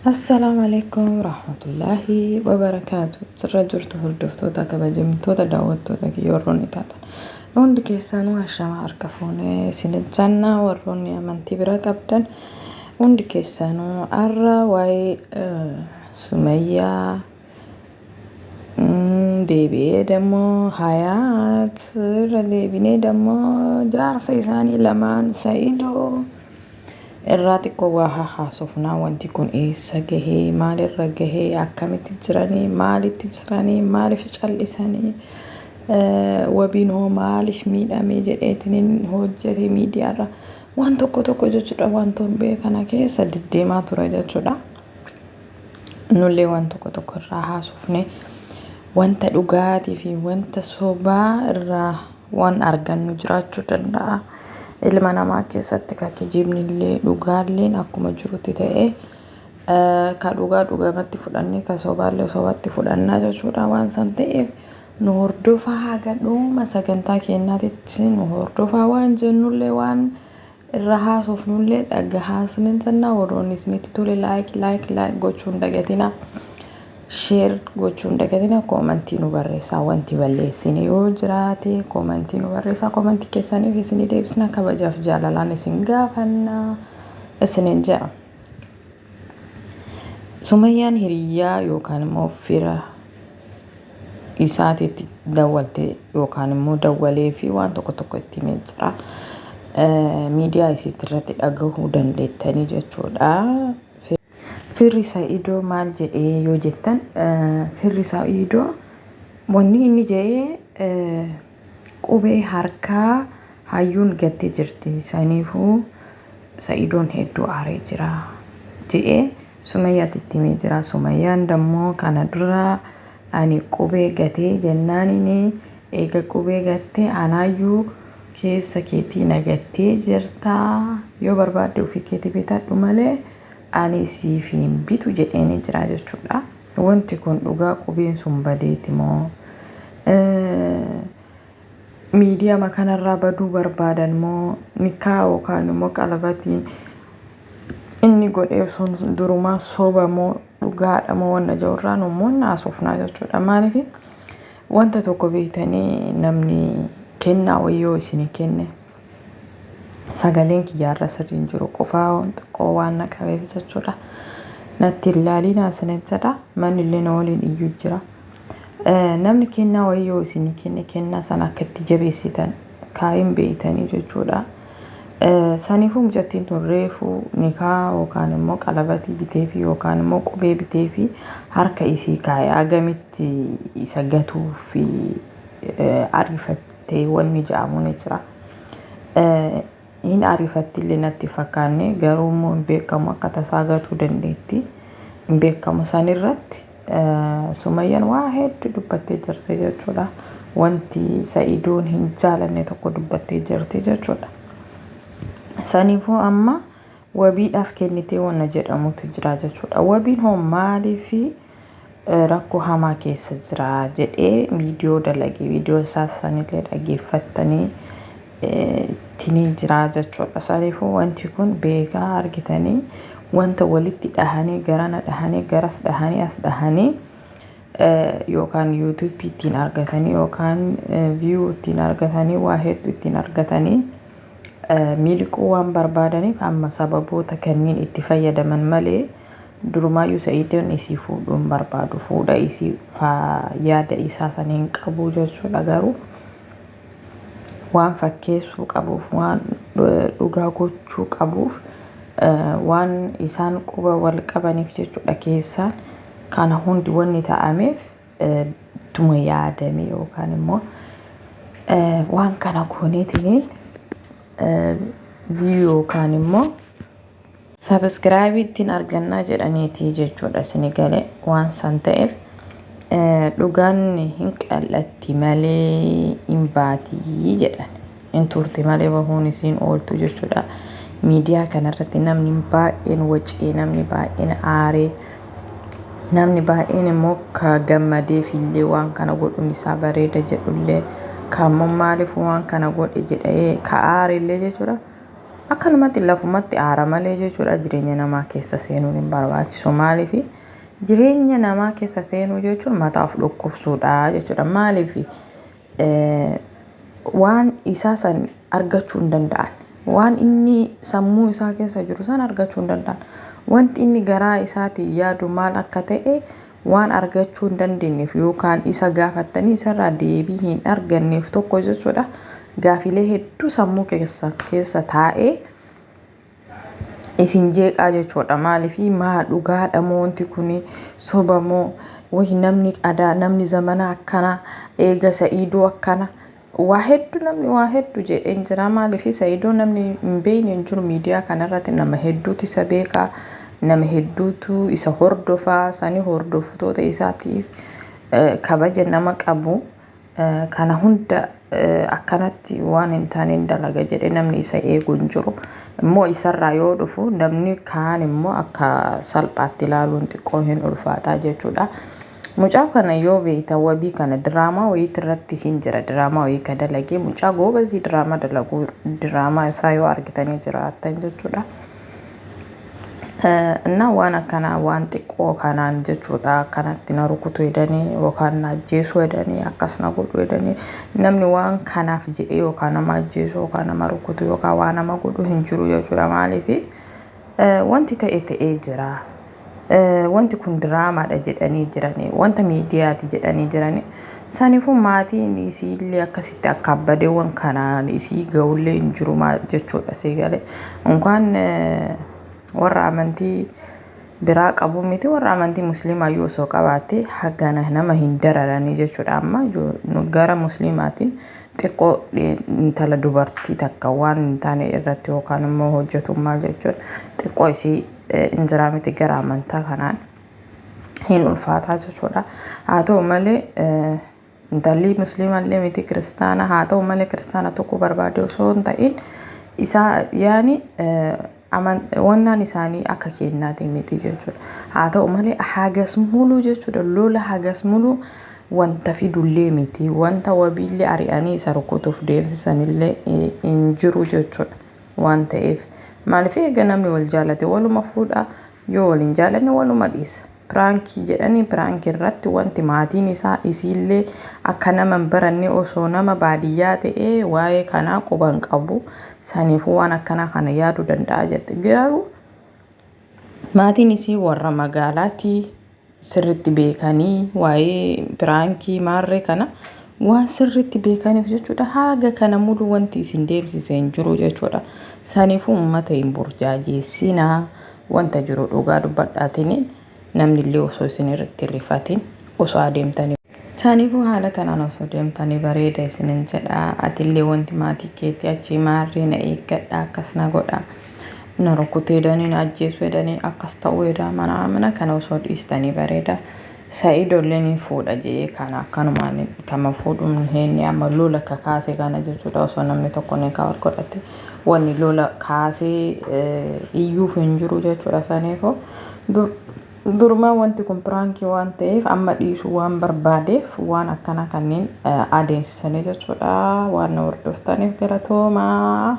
Assalaamu alaikum warahmatullaahi wabarakaatu. Sirra jirtu hordoftoota kabajamtoota daawwattoota kiyya warroonni taatan. Hundi keessanuu hashama harka fuunee isin jannaa warroonni amantii biraa qabdan hundi keessanuu har'a waa'ee Sumayyaa deebi'ee dammoo Hayaat irra deebinee dammoo jaarsa isaanii lamaan Sa'idoo irraa xiqqoo waa haasofnaa. Wanti kun eessa gahee, maalirra gahee, akkamitti jiranii, maalitti jiranii, maaliif callisanii, wabiin hoo maaliif miidhamee jedheetiin hojjete miidiyaarra waan tokko tokko jechuudha. Waan torbee kana keessa deddeemaa ture jechuudha. Nullee waan tokko tokko irraa haasofne, wanta dhugaatii fi wanta sobaa irraa waan argannu jiraachuu danda'a. Ilma namaa keessatti ka kijibni illee dhugaalleen akkuma jirutti ta'ee, ka dhugaa dhugamatti fudhannee ka sobaallee sobatti fudhannaa jechuudha. Waan san ta'eef nu hordofaa, haga dhuma sagantaa keenyaatitti nu hordofaa. Waan jennullee waan irra haasofnullee dhagahaa isinin jennaa. Warroonni isinitti tole like like like gochuun dagatina, share gochuun dagatina, koomantii nu barreessaa. Wanti balleessine yoo jiraate koomantii nu barreessaa, koomantii keessaniif isinii deebisna, kabajaaf jaalalaan isin gaafannaa isinin jedha. Sumayyaan hiriyyaa yookaan immoo fira isaatiitti dawwalte yookaan immoo dawwalee fi waan tokko tokko itti himee jira. Miidiyaa isiitti irratti dhagahuu dandeettanii jechuudha. Firri Sa'idoo maal jedhee yoo jettan, firri Sa'idoo wanni inni jedhee qubee harkaa hayyuun gattee jirti. Saniifuu Sa'idoon hedduu aaree jira jedhee Sumayyaatti itti himee jira. Sumayyaan dammoo kana dura ani qubee gatee jennaaniin, eega qubee gattee anaayyuu keessa keetii na gattee jirta, yoo barbaadde ofii keetii bitadhu malee ani siif hin bitu jedheeni jira jechuudha. Wanti kun dhugaa qubeen sun badeeti moo miidiyaa kanarraa baduu barbaadan moo nikaa yookaan immoo qalabatiin inni godhee sun durumaa soba moo dhugaadha moo wanna jirurraa namoonni haasofnaa jechuudha. Maaliif, wanta tokko beektanii namni kennaa wayyoo isinii kenne, sagaleen kiyyaarra sirriin jiru qofaa xiqqoo waan na qabeef jechuudha. Natti hin laalinaa isin jedha. Manni illee na waliin iyyuu jira. Namni kennaa wayyoo isinii kenne, kennaa sana akka itti jabeessitan kaayin beeytanii jechuudha. Saniifuu mucattiin tun reefuu nikaa yookaan immoo qalabatii biteefi yookaan immoo qubee biteefi harka isii kaa'e, hagamitti isa gatuu fi ariifattee wanni jedhamu ni jira. Hin ariifatti illee natti fakkaanne, garuu immoo hin beekamu, akka tasaa gatuu dandeetti. Hin beekamu. Sanirratti Sumayyaan waa hedduu dubbattee jirti jechuudha. Wanti Sa'idoon hin jaalanne tokko dubbattee jirti jechuudha. Saniifuu amma wabiidhaaf kennitee wanna jedhamutu jira jechuudha. Wabiin hoo maaliif rakkoo hamaa keessa jira jedhee viidiyoo dalage, viidiyoo isaa sanillee dhaggeeffattanii ittiin jira jechuudha. Saniifuu wanti kun beekaa argitanii wanta walitti dhahanii, garana dhahanii, garas dhahanii, as dhahanii, yookaan yuutuubii ittiin argatanii yookaan view ittiin argatanii, waa hedduu ittiin argatanii miliquu waan barbaadaniif amma sababoota kanneen itti fayyadaman malee, durumaayyuu Sa'iidoon isii fuudhuun barbaadu, fuudha isii yaada isaa sana hin qabu jechuudha. Garuu waan fakkeessuu qabuuf, waan dhugaa gochuu qabuuf, waan isaan quba wal qabaniif jechuudha. Keessaan kana hundi wanni ta'ameef ittuma yaadame yookaan immoo waan kana gooneetiin view yookaan immoo subscribe ittiin argannaa jedhaniiti jechuudha. Isin galee waan san ta'eef dhugaan hin qal'atti malee hin baatii jedhan, hin turte malee bahuun isiin ooltu jechuudha. Miidiyaa kanarratti namni baay'een wacee, namni baay'een aaree, namni baay'een immoo ka gammadeef illee waan kana godhuun isaa bareeda jedhullee, kan immoo maaliif waan kana godhe jedhee ka aare illee jechuudha. Akkanumatti lafumatti aara malee jechuudha jireenya namaa keessa seenuun hin barbaachisu. Maaliif jireenya namaa keessa seenuu jechuun mataa of dhukkubsuudha jechuudha. Maaliif waan isaa san argachuu hin danda'an. Waan inni sammuu isaa keessa jiru san argachuu hin danda'an. Wanti inni garaa isaatiin yaadu maal akka ta'e waan argachuu hin dandeenyeef yookaan isa gaafattanii isarraa deebii hin arganneef tokko jechuudha. Gaafilee hedduu sammuu keessa taa'ee isin jeeqaa jechuudha. Maaliif maa dhugaadha moo wanti kun soba moo wayi namni adaa namni zamana akkana eega Sa'iidoo akkana waa hedduu namni waa hedduu jedheen jira. Maaliif Sa'iidoo namni hin beekne hin jiru miidiyaa kanarratti nama hedduutu isa beekaa nama hedduutu isa hordofaa sani hordoftoota isaatiif kabaja nama qabu. Kana hunda akkanatti waan hin taaneen dalaga jedhee namni isa eegu hin jiru. Immoo isarraa yoo dhufu namni kaan immoo akka salphaatti ilaaluun xiqqoo hin ulfaataa jechuudha. Mucaa kana yoo beektan wabii kana diraamaa wayiitti irratti hin jira. Diraamaa wayii ka dalagee mucaa goobazii diraamaa dalaguu diraamaa isaa yoo argitanii jiraattan jechuudha. እና waan akkanaa waan xiqqoo kanaan jechuudha akkanatti na rukutu jedhanii yookaan na ajjeesuu jedhanii akkas na godhu jedhanii namni waan kanaaf jedhee yookaan nama ajjeesuu yookaan nama rukutu yookaan waan nama godhu hin jiru jechuudha. Maaliif wanti ta'e ta'ee jira. Wanti kun diraamaadha jedhanii jiranii wanta miidiyaati jedhanii jiranii saniifuu maatiin isiillee akkasitti akka abbadeewwan kanaan isii ga'ullee hin jiru jechuudha sii galee. Unkaan warra amantii biraa qabu miti warra amantii musliimaa yoo osoo qabaatte hagana nama hin dararanii jechuudha. Amma gara musliimaatiin xiqqoo intala dubartii takka waan hin taane irratti yookaan immoo hojjetummaa jechuun xiqqoo isii hin jiraa miti gara amantaa kanaan hin ulfaataa jechuudha. Haa ta'u malee intalli musliimallee miti kiristaana haa ta'u malee kiristaana tokko barbaade osoo hin ta'in isaa yaani wannaan isaanii akka keenyaati miti jechuudha. Haa ta'u malee hagas muluu jechuudha lola hagas muluu wanta fidullee miti wanta wabiillee ari'anii isa rukutuuf deemsisanillee hin jiru jechuudha waan ta'eef. Maaliif eega namni wal jaalate waluma fuudha yoo wal hin jaalanne waluma dhiisa. Piraankii jedhanii piraankii irratti wanti maatiin isaa isiillee akka nama hin baranne osoo nama baadiyyaa ta'ee waa'ee kanaa quba hin qabu. Saniifuu waan akkanaa kana yaaduu danda'a jette. Garuu maatiin isii warra magaalaatti sirriitti beekanii waa'ee piraankii maarree kana waan sirriitti beekaniif jechuudha. Haga kana mulu wanti isin deemsise hin jiru jechuudha. Saniifuu uummata hin burjaajessinaa wanta jiru dhugaa dubbadhaatiin namni illee osoo isin irratti hin rifatin osoo adeemtanii. Saniifuu haala kanaan osoo deemtanii bareeda isinin jedha. Atillee wanti maatii keetii achii maarree na eeggadha akkas na godha. Na rukutee jedhanii na ajjeesuu jedhanii akkas ta'uu jedha mana mana kana osoo dhiistanii bareeda. Sa'iidollee ni fuudha jee kana akkanumaan kama fuudhuun hin amma lola kakaase kana jechuudha osoo namni tokko ni kaawwan godhate wanni lola kaasee iyyuuf hin jiru jechuudha saniifuu durumaa wanti kun piraankii waan ta'eef amma dhiisuu waan barbaadeef waan akkana kanneen adeemsisanii jechuudha waan na hordoftaniif galatoomaa.